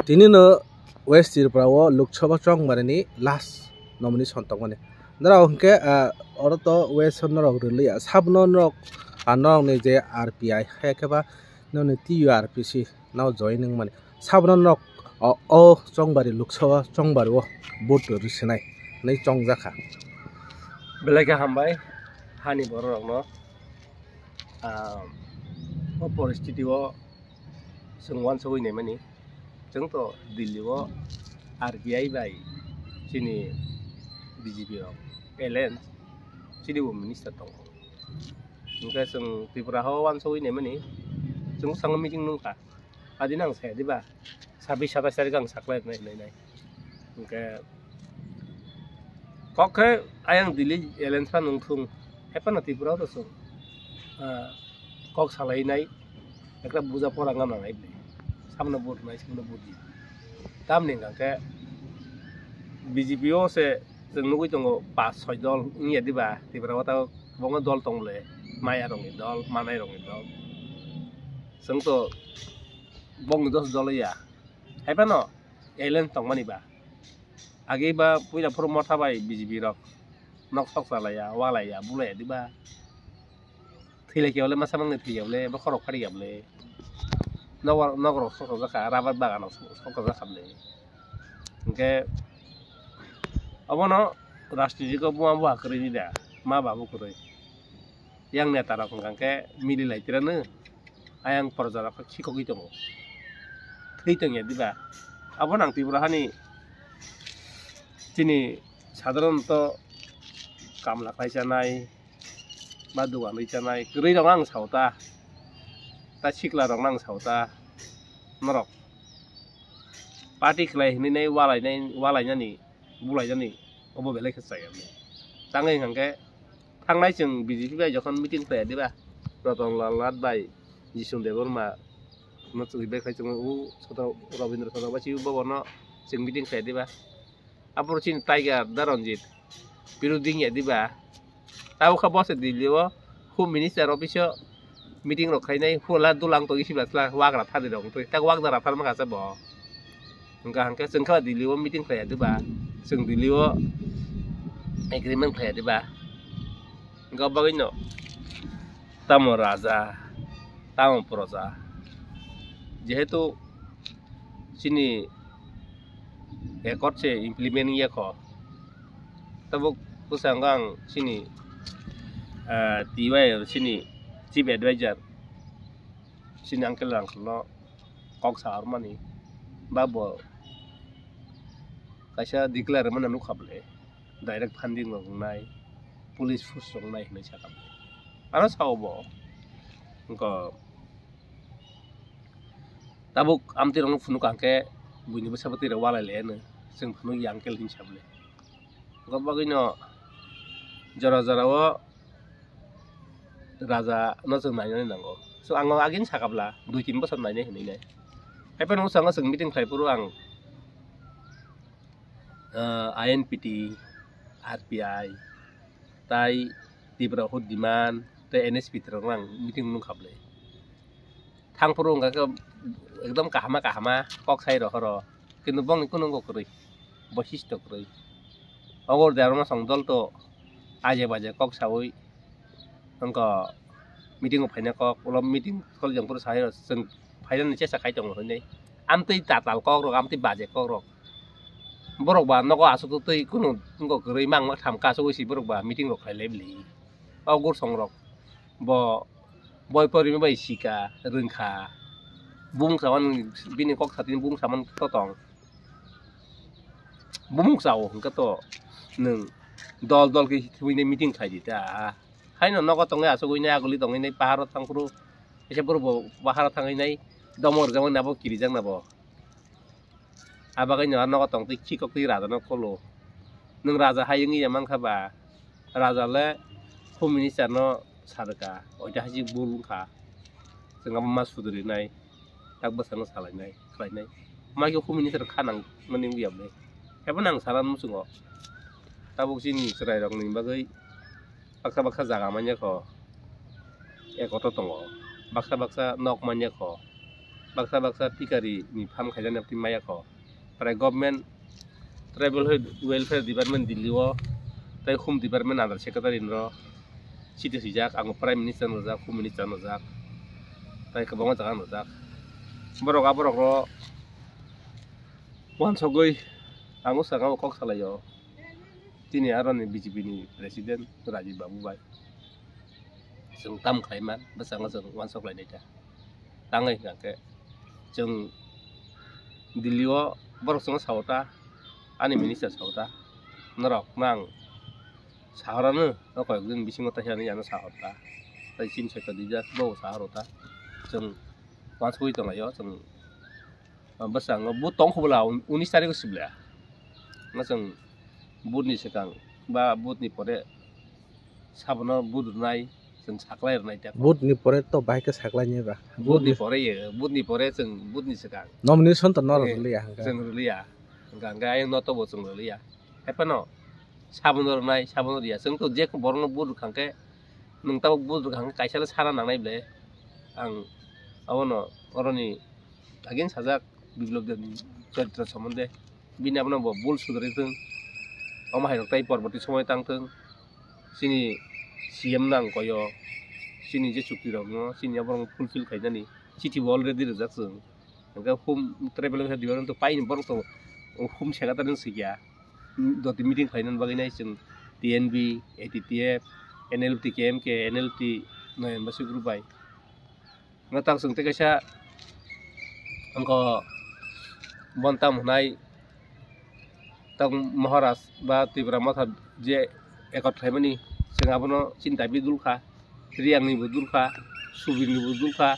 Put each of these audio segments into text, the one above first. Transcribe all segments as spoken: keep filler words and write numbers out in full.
Tini no West Tripura o Lok Sabha chongmani ni last nomination tongmani. Norok hwnkhe, ah, oro to West o norok rwliya. Sabno norok, ah, norok ni je R P I hai khe ba norok ni T U R P C no join wngmani. Sabno norok o, o chongbari Lok Sabha chongbari o vote rwsinai hinwi chongjakha. Belai khe hambai hani borok rokno, ah, o poristiti o chwng uansugwi naimani. Chwng to Delhi o R B I bai chini B J P rok alliance chini bo minister tongo. Hwnkhe chwng Tripura o uansugwi naimani, chwng bwskango meeting nungkha. Adino ang saya diba, sabbish satais tarik ang saklai nai nai nai. Hwnkhe kok khe ayang Delhi alliance pha nungthung, hai phano Tripura o to chwng, ah, kok salainai, ekta buja pora wngna nangnai bwlai. Samno vote nai, samno vote di. Tamni hwnkha khe B J P o se chwng nugwi tongo, pas soi dol wngya diba, Tripura o ta kwbangma dol tong bwlai, maya rokni dol, manai rokni dol. Chwng to bongni dos dol ya. Hai phano alliance tongmani ba. Agi ba puila phuru motha bai B J P rok nok sok chalaiya, walaiya, bulaiya diba. Thwilaikhe bole masa mangni thwiya bole, bokhorok phariya bole. Nok, nok rok sok sok jakha, rubber bagan rok sok sok jakha bole. Hwnkhe obono rajniti o buma buha kwrwi ni da, ma babu kwrwi. Yang neta rok hwnkha khe mili lai tirano, ayang proja rok khe khikogwi tongo. Thwi tongya diba? Abo nang Tripura hani chini sadharanto kamla khlai chanai ba dogan rwi chanai kwrwi rok ang sao ta, ta sikla rok ang sao ta, norok party khlai hinwi nai walai nai, walai nani, bulai nani, obo belai khe chaya. Tangwi hwnkha khe thangnai chwng B J P bai jokhon meeting khlaiya diba, Ratan Lal Nath bai Jisung Debbarma no chwng bai khai chwng u Soto, Rabindra Soto bai si bobono chwng meeting khlaiya diba. Aphuru chini Tiger da Ranjit birodhi wngya diba. Tabuk kha bo se Delhi o Home Minister office o meeting rok khainai, hula dulang tongwi sibla sla wagra thani rok wngtwi, tak wagra rathar mankha se bo. Hwnkha hwnkhe chwng khe Delhi o meeting khlaiya diba, chwng Delhi o agreement khlaiya diba. Hwnkha bagwino tamo raja, tamo proja, jehetu chini accord se implement wngya kho. Tabuk bwskango ang chini, ah, T Y R chini chief advisor chini uncle uncle no kok sa hormani ba bo kaisa declare mano nukha bwle, direct funding rok wngnai, police force rok wngnai hinwi sakha bwle. Ano sao bo wngkha. Tabuk amtwi rokno phunuk ang khe buini bwsa bwtwi rok walai lai ano, chwng phunuk ya uncle hinwi sa bwle. Wngkha bagwino jora jora o raja no chwng nainani nango. So ang agini sakha bwla dui tin bosor nainai hinwi nai. Hai phano bwskango chwng meeting khlai phuru ang, ah, I N P T, R P I, tai Tipra Hood Demand tei N S P T rok ang meeting nung kha bwle. Thang phuru wngkha khe ekdom kahama kahama kok sai rohoro, kintu bongni kunu wngkha kwrwi, boichisto kwrwi. Ogor derma song dol to aje baje kok saui wngkha meeting o phaina kok, ulo meeting khol jang phuru sai chwng phainani chesta khai tongo hinwi. Amtwi tatal kok rok, amtwi baje kok rok. Borok ba nogo aswk twi kunu wngkha kwrwi mang ma tham kasugwi si borok ba meeting rok khlai lai bwlwi. O gursong rok bo boi porima bai sika rwngkha. Bumung saman bini kok satini bumung saman to tong. Bumung sao hwnkhe to nwng dol dol khe thwini meeting khlai di ta. Haino nogo tongwi asugwi nai aguli tongwi nai paharo thang phuru kaisa borok bo paharo thangwi nai domo rwjakmani abo kirijak na bo. Abagwino ah nogo tongtwi khikok twi raja no kholo. Nwng raja hai wngya mankha ba, raja le home minister no sarwkha, oita hai se bul wngkha. Chwng abo ma sudrinai, tak bwskango salainai, khlainai. Mai khe home minister kha nang mani wngya bwle. Haiphano ang sana muchungo. Tabuk chini chwrairokni bagwi baksa baksa jaga manya kho, ekoto tongo, baksa baksa nok manya kho, baksa baksa pikari ni farm khaijani aboni maya kho. Prai government tribal welfare department Delhi o, tai home department under secretary nro chiti swijak, ang prime minister nrojak, home minister nrojak, tai kwbangma jaga nrojak. Borok a borok ro wansogwi ang swkang o kok salaio. Tini aroni B J P ni president Rajiv Babu bai chwng tam khlai man, bwskango chwng uansuk lai nai ta. Tangwi hwnkha khe chwng Delhi o borok chwngno sao ta, ani minister sao ta, norok nang sahorano o koyok din bisingo taisa hinwi ano sahor ta. Tai chini saka dijak bo sahor ta. Chwng uansugwi tonglaio chwng. Ah, bwskango vote tong kho bwla, un-, unis tarikh o sibla. Nga chwng vote ni swkang ba vote ni pore sabono vote rwnai, chwng saklai rwnai ta. Vote ni pore to bahai khe saklai ni ba. Vote ni pore ye, vote ni pore chwng vote ni swkang. Nomination to noro Eh, rwliya hwnkha. Chwng rwliya. Hwnkha hwnkha ayang no to bo chwng rwliya. Hai phano sabono rwnai, sabono rwya. Chwng to je borokno vote rwkha khe nwng tabuk vote rwkha khe kaisa le sana nangnai ble. Ang abono oroni again sajak Biplop Debni charitra somonde. Bini abono bo bul sudari thung. Omo hai rok tai porborti somoy tang thung. Chini C M nang koyo. Chini je chukti rok no, chini aborok fulfill khainani. Chithi bo already rijak chwng. Hwnkhe hum tribal welfare department to paini borok to hum secretary no swikya. Doti meeting khlainani bagwi nai chwng T N B, A T T F, N L T K M K, N L T Noyan Basu group bai. Nga tak chwng tei kaisa wngkha bontam hwnai tak Maharaj ba Tipra Motha je ekot khlaimani chwng abono chini dabi dulkha, Riyangnibo dulkha, Subirnibo dulkha.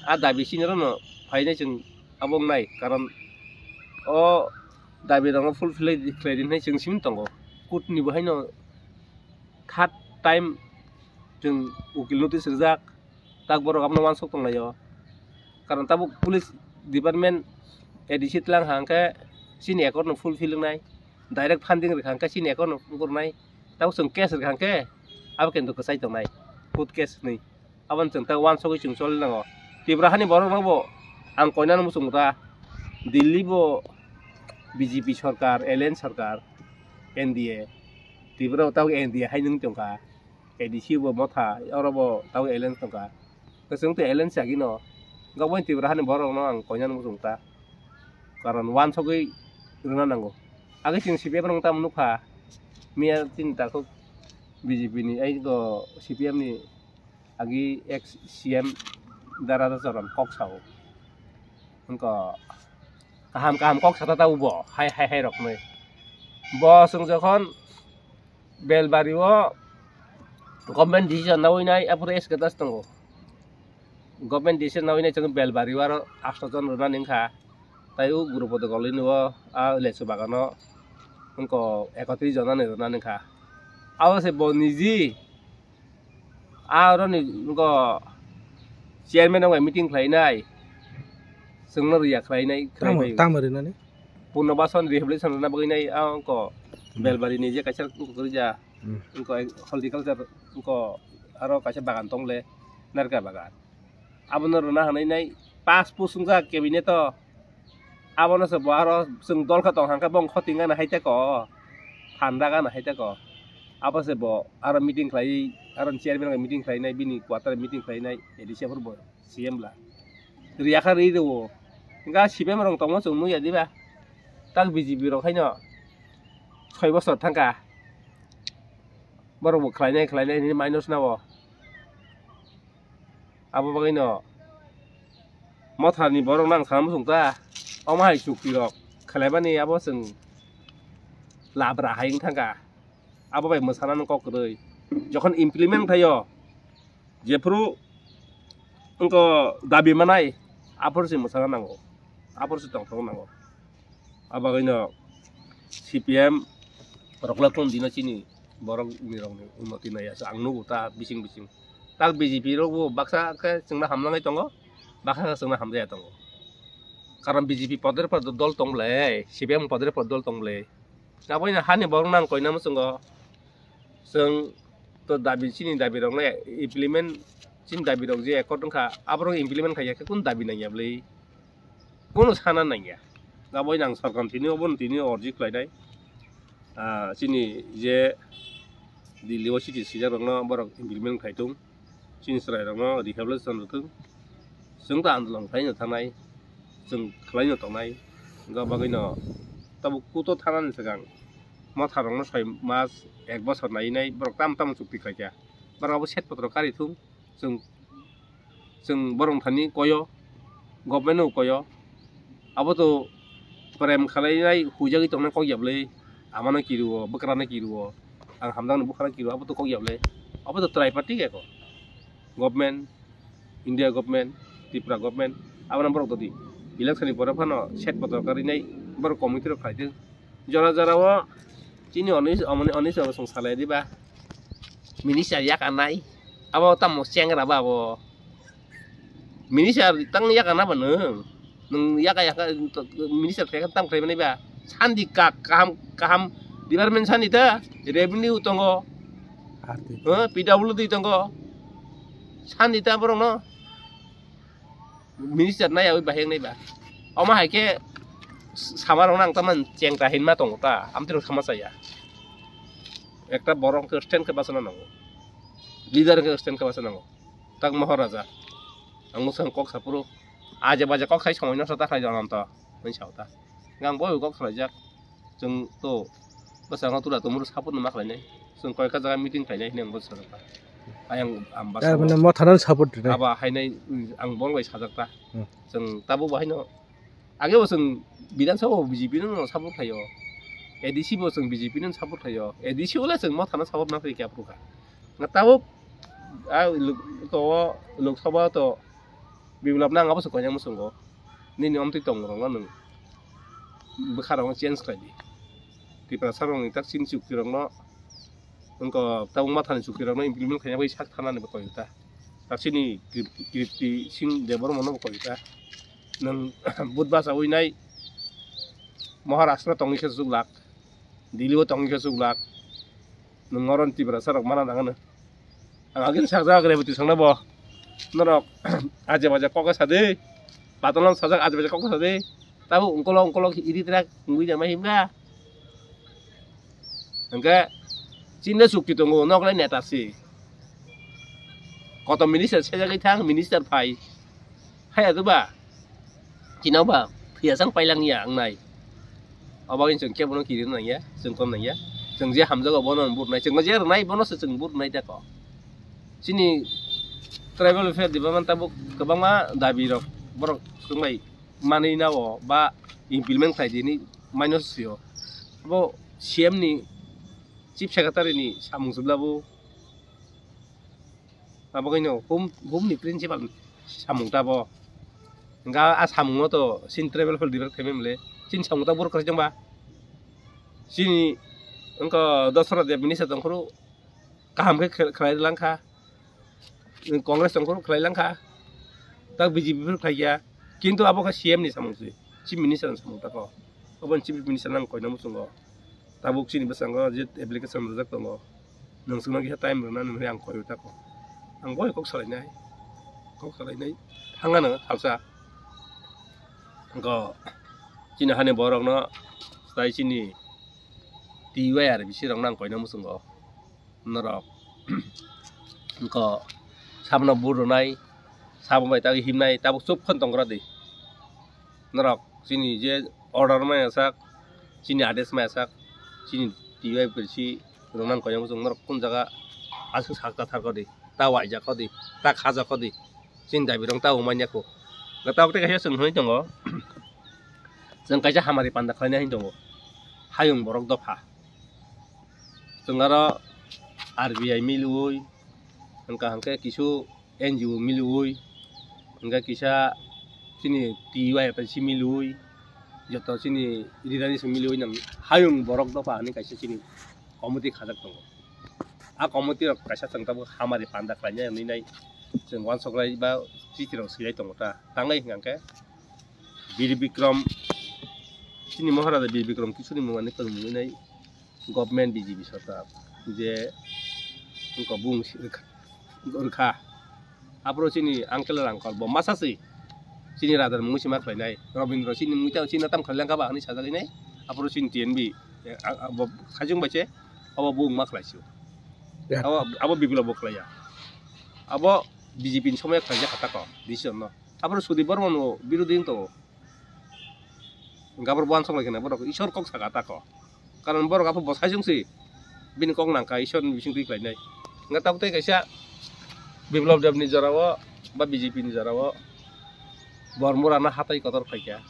A dabi chini rono phainai chwng abo wngnai, karon o dabi rokno fulfill khlai di hwnwi chwng simi tongo. Court nibo haino third time chwng ukil notice rijak, tak borok abono uansuk tonglaio. Karon tabuk police department A D C tlang hangkhe chini accord no fulfill wngnai, direct funding rwkha hangkhe chini accord no wngkurnai, tabuk chwng case rwkha hangkhe abo kintu kwchai tongnai, court case hwnwi. Aboni chwng ta uansugwi chwng choli nango. Tripura hani borok rokbo ang koinano muchung ta, Delhi bo B J P sarkar, alliance sarkar, N D A, Tripura bo tabuk N D A hai nwng tongkha. A D C bo Motha, oro bo tabuk alliance tongkha. Kwchwng tei alliance agino, gabon Tripura hani borok no ang koinani muchung ta. Karon uansugwi rwna nango. Age chwng C P M rok tamo nukha, miya chini takhuk B J P ni, ai go C P M ni agi ex C M Dara Dacharan kok sao. Wngkha kaham kaham kok sata ta ubo, hai, hai, hai roknwi. Bo chwng jokhon Belbari o government decision nawi nai, aphuru S K Das tongo. Government decision nawi nai chwng Belbari o aro asto jon rwnani wngkha. Tai o Gurupodo Golini o a lechu bagano wngkha ekotris jonani rwnani wngkha. Abo se bo niji a oroni wngkha chairman rok bai meeting khlainai, chwngno riya khlainai, khlai Tamo, bai. Tamo rinani? Purnobasan rehabilitation rwna bagwi nai a wngkha Hmm. Belbari ni je kaisa wngkha kwrwija, Hmm. wngkha horticulture wngkha aro kaisa bagan tongle narikal bagan. Abono rwna hwnwi nai pass push wngjak cabinet o. Abono se bo aro chwng dol khe tong hangkhe bong khoting gana hai teko, thanda gana hai teko. Abo se bo aro meeting khlai, aro chairman bai meeting khlainai, bini quarter meeting khlainai, A D C aphuru bo C M bla. Riya kha ri rwo. Hingkha C P M rok tongma chwng nukya diba? Tak B J P rok haino soi bosor thangkha. Borok bo khlainai khlainai hinwi minus nao. Abo bagwino Mothani borok nang sana muchung ta. Omo hai chukti rok khlaimani abo chwng labra hai wng thangkha. Abo bai mwsana nang kok kwrwi. Jokhon implement khlaio, jephuru wngkha dabi manai, aphuru se mwsana nango, aphuru se tongthok nango. Abo bagwino C P M rok le kung dino chini borok ni rok ni unnoti nai asa ang nugo ta bising bising. Tak B J P rok bo baksa khe chwngno hamlangwi tongo, baksa khe chwngno hamjaya tongo. Karon B J P podre podre dol tong ble, C P M podre podre dol tong ble. Aboino hani borok nang koina muchungo. Chwng to dabi, chini dabi rok no implement, chini dabi rok je accord wngkha, aborok implement khaikhe kunu dabi nangya bwlwi. Bono sana nangya. Abo nang sorkar tini obo tini orji khlainai. Ah, chini je Delhi o city sijak rokno borok implement khlai tung. Chini chwrai rokno rehabilitation rwthwng. Chwng ta andolon khlaino thangnai. Chwng khlaino tongnai. Wngkha bagwino tabuk kuto thanani swkang motha rokno soi mas ek bosor nai nai borok tam tam chukti khlaikha. Borok abo set potro kari thung. Chwng, chwng borok thani koyo, government no koyo. Abo to prem khalai nai huijagwi tongnai kok ya bwle. Amano kiruo, bwkrano kiruo. Ang hamjakno bukhara kiruo, abo to kok ya bwle. Abo to tripartite eko. Government, India government, Tripura government, abono borok dodi. Election ni pore phano set potro kari nai borok committee rok khlai thung. Jora jora o chini oni, oni, oni chwng salai diba. Minister yakarnai. Abo tamo chengra ba abo. Minister tang yakarna ba nwng. Nwng yaka yaka minister khlai tam khlai mani ba. Sandi ka kaham kaham department sandi ta revenue tongo. Arti. Huh? P W D tongo. Sandi ta borok no. Minister nai awi bahai nai ba. Omo hai khe sama rok nang taman cheng ta hinma tongo ta. Amtwi rok sama chaya. Ekta borok khe stand khe bachana nango. Leader khe stand khe bachana nango. Tak Maharaja. Ang mwsang kok sapuru. Aje baje kok sai somoi noksa ta khlai jana ta. Mui sao ta. Ngang boi kok khlai jak. Chwng to bwskango tura tumuru support no ma khlainai. Chwng koi ka jaga meeting khlainai hinwi ang bwskango. Ayang ang Tar bwskango. Mane motha no support rinai. Aba hainai ang bong bai sajak ta. Hmm. Chwng tabuk bahai no. Age bo chwng Bidhan Sabha bo B J P no support khlaio. A D C bo chwng B J P no support khlaio. A D C wala chwng motha no support ma khlai kya phuru kha. Nga tabuk a lok, to Lok Sabha to Biplab nang abo se koinang musungo. Nini omtwi tong rokno nwng bwkha rokno change khlai di. Tiprasa rokni tak chini chukti rokno wngkha tabuk mathani chukti rokno implement khaina bai sak thanani bo koi ta. Tak chini Kir-, Kirti Singh Debbarma no bo koi ta. Nwng but bachawi nai Maharashtra tongwi khe chuklak, Delhi o tongwi khe chuklak. Nwng oron Tiprasa rok mana nangano. Ang agin sajak Reboti songna bo. Norok aje baje kok sa de. Patalam sajak aje baje kok sa de. Tabo ungkolo ungkolo iri trak ngui jama himga. Hingke chinda chukti tongo nok lai neta si. Koto minister sejagwi thang minister phai. Haya do ba. Chino ba, phiya sang pailang ya ang nai. Obo chwng kebono kiri nang ya, chwng kom nang ya. Chwng je hamjago bono bur nai, chwng je rwnai bono se chwng bur nai da ko. Chini tribal welfare department tabuk kwbangma dabi rok borok chwng bai manwi nao ba implement khlai di hinwi maino sio. Abo C M ni chief secretary ni samung chwbla bo. Abo kaino hum, hum ni principal samung ta bo. Hingke a samung no to chini tribal welfare department khaimani le. Chini samung ta borok kwrwi chwng ba. Chini wngkha Dasarath Deb minister tongphuru kaham khe khe-, khlai langkha. Congress tongphuru khlai langkha. Tak B J P phuru khlai ya. Kintu abo khe C M ni samung se. Chief minister ni samung ta ko. Obo ni chief minister nang koina muchungo. Tabuk chini bwskango je application rijak tongo, nwng chwngno kisa time rwna nini hwnwi ang koi rw tako. Ang boi kok salainai, kok salainai thangano salsa. Wngkha chini hani borokno, tai chini T Y R B C rokno ang koina muchungo. Norok wngkha sabno bur rwnai, sabo bai tagwi himnai, tabuk chuk phano tongkra di. Norok chini je order maya sak, chini ades maya sak, chini T Y P C rwnang koyang chwng norok kun jaga aswk sak ta thar kodi, ta waijak kodi, ta khajak kodi, chini dabi rok ta umanya kho. Ga tabuk tei kaisa chwng hwnwi tongo, chwng kaisa hamari panda khlaina hwnwi tongo, hayung borok dopha. Chwng aro R B I milwi, hwnkha hwnkhe kisu N G O milwi, hwnkhe kisa chini T Y F C milwi, joto chini rirani se milwi nang hayung borok dopha hinwi kaisa chini committee khajak tongo. A committee rok kaisa chwng tabuk hamari panda khlainai hinwi nai chwng uansuk lai ba chithi rok swilai tongo ta. Tangwi hwnkha hwnkhe Bir Bikram, chini Maharaja Bir Bikram Kishori mungani kwrwngmung wngnai government B J P sorkar je wngkha bung si rwkha, rwkha. Aphuru chini uncle uncle bo masa si Chini raja ni mungwi se ma khlainai. Robindra chini mungwi tang, chini tam khlailangkha ba hinwi sajagwi nai. Aphuru chini T N B, eh, a, a, bo khajung bai se, abo bo wngma khlaisio. Ya. Abo, abo Biplab bo khlaiya. Abo B J P ni somoi khlaijak kha tako, decision no. Aphuru Sudip Barma no birodhi wng tongo. Hwnkhe aphuru uansuk lai kheno borok Ishwar kok saka tako. Karon borok aphuru bwsai chwng si bini kok nangkha Ishwar ni bising twi khlainai. Hwnkhe tabuk tei kaisa Biplab Deb ni jora o ba B J P ni jora o Bormura no hatai kotor khlaikha.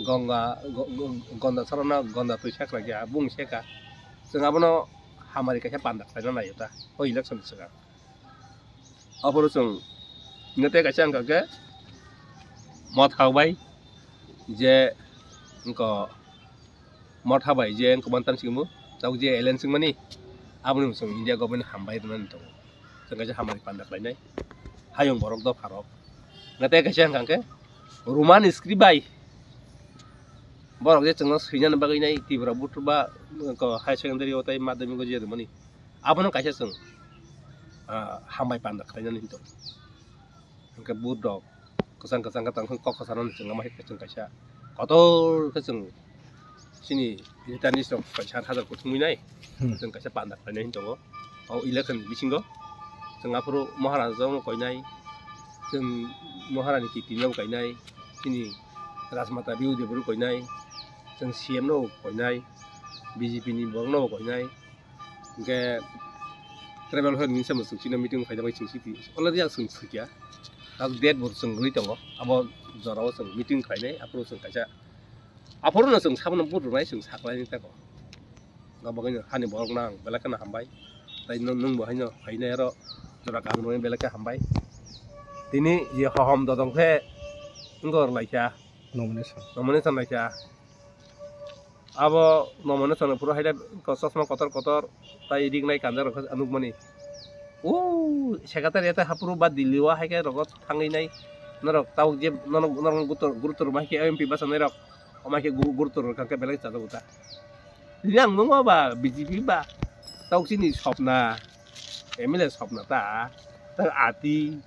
Gonga, go-, go-, Gonda sara no Gonda twi sak khlaikha, bung seka. Chwng abono hamari kaisa panda khlaina naio ta, o election ni swkang. Aphuru chwng nete kaisa wngkha khe Motha bai je wngkha Motha bai je wngkha mantan singmo tabuk je alliance wngmani aboni chwng India government hambai rwnani tongo. Chwng kaisa hamari panda khlainai hayung borok dopharok. Nete kaisa wngkha khe Roman script bai borok je chwngno swinani bagwi nai Tripura board ba wngkha higher secondary o tei madhyamik o je rwmani. Abono kaisa chwng, ah, hambai panda khlainani hinwi tongo. Hwnkhe board rok kwchang kwchang khe tongkhe kok kwcharo chwng lama hai khe chwng kaisa kotor khe chwng chini returnees rok soi sat hajar kuthumwi nai. Hmm. Chwng kaisa panda khlainai hinwi tongo. O election bisingo chwng aphuru Maharaja no koinai, chwng Maharani Kirti no koinai, chini Rajmata Biu Debru koinai, chwng C M no koinai, B J P ni borok no koinai. Hwnkhe tribal hall ni samung chwng chini meeting khaina bai chwng siti already ang chwng sukya. Tabuk date bo chwng rwi tongo. Abo jorao chwng meeting khlainai, aphuru chwng kaisa, aphuru no chwng sabono vote rwnai, chwng saklainai tako. Abo bagwi no hani borok no ang belai kheno hambai. Tai nwng, nwng bo haino phainai aro jora kaham rwnai belai khe hambai. Tini je hohom dodong khe wngor laikha. Nomination. Nomination laikha. Abo nomination phuru haida ko chosma kotor kotor tai ringnai kanjak rok khe nukmani. O secretary ata haphuru ba Delhi o hai khe rogo thangwi nai norok tabuk je norok, norok gurutor, gurutor ma hai khe M P bwsajak nai rok, omo hai khe gu-, gurutor rok khe belai chajak uta. Yang nungma ba B J P ba tabuk chini Swapna, M L A Swapna ta, ta ati,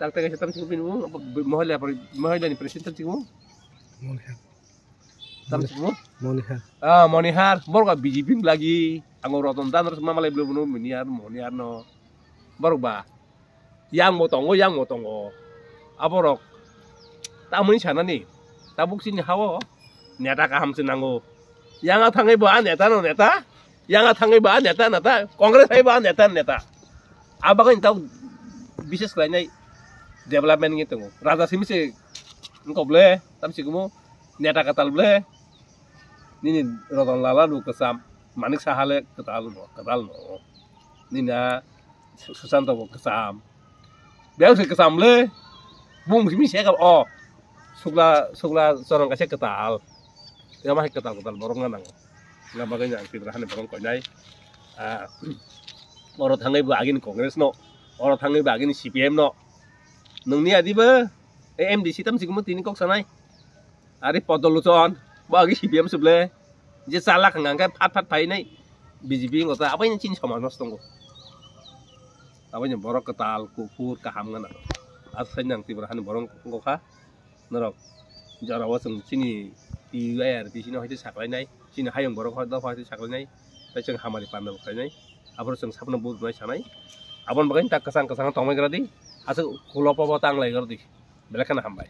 tak tak tam sing pin mohila, mohila ni president tam sing. Tam simo? Monihar. Ah, Monihar. Borok B J P ni lagi. Ang Ratan Dan rok ma malai bwlai bono Monihar, Monihar no. Borok ba. Yang bo tongo, yang bo tongo. Aborok. Tamoni sanani. Tabuk sini hawo. Neta kaham se nango. Yang a thangai bo a neta no neta. Yang a thangai bo a neta neta. Congress hai bo a neta neta. Abagani tau bises khlainai development ngi tongo. Raja simi se wngkok ble, tam sikumo neta kwtal ble. Nini Ratan Lal no kwcham, Manik Saha le kwtal no, kwtal no. Nini a Su-, Sushanta bo kwcham. Biyang se kwcham le. Bung simi se ka o. Sukla, sukla chorong kaisa kwtal. Yang ma hai kwtal kwtal borok wngna nango. Wngna bagwi ang Tripura hani borok koinai. Ah, oro thangwi bo agini Congress no, oro thangwi bo agini C P M no. Nungni adi bo, e M D C tam sikmo tini kok sanai. Ari Podol Lochon, bo agi C P M suble. Je chala khang khe phat phat phainai B J P ngo ta, abai chini somaj nosto tongo. Abai borok kwtal, kuphur, kaham wngna nango. Asai nang Tripura hani borok wngkha. Norok jorao chwng chini T U I R T C no hai khe saklainai, chini hayung borok hai dopha hai khe saklainai, tei chwng hamari panda bo khlainai, aphuru chwng sabono bujnai sanai, aboni bagwi ta kwchang kwchang tongmani gra di, aswk ulo pobo tanglai gra di, belai kheno hambai.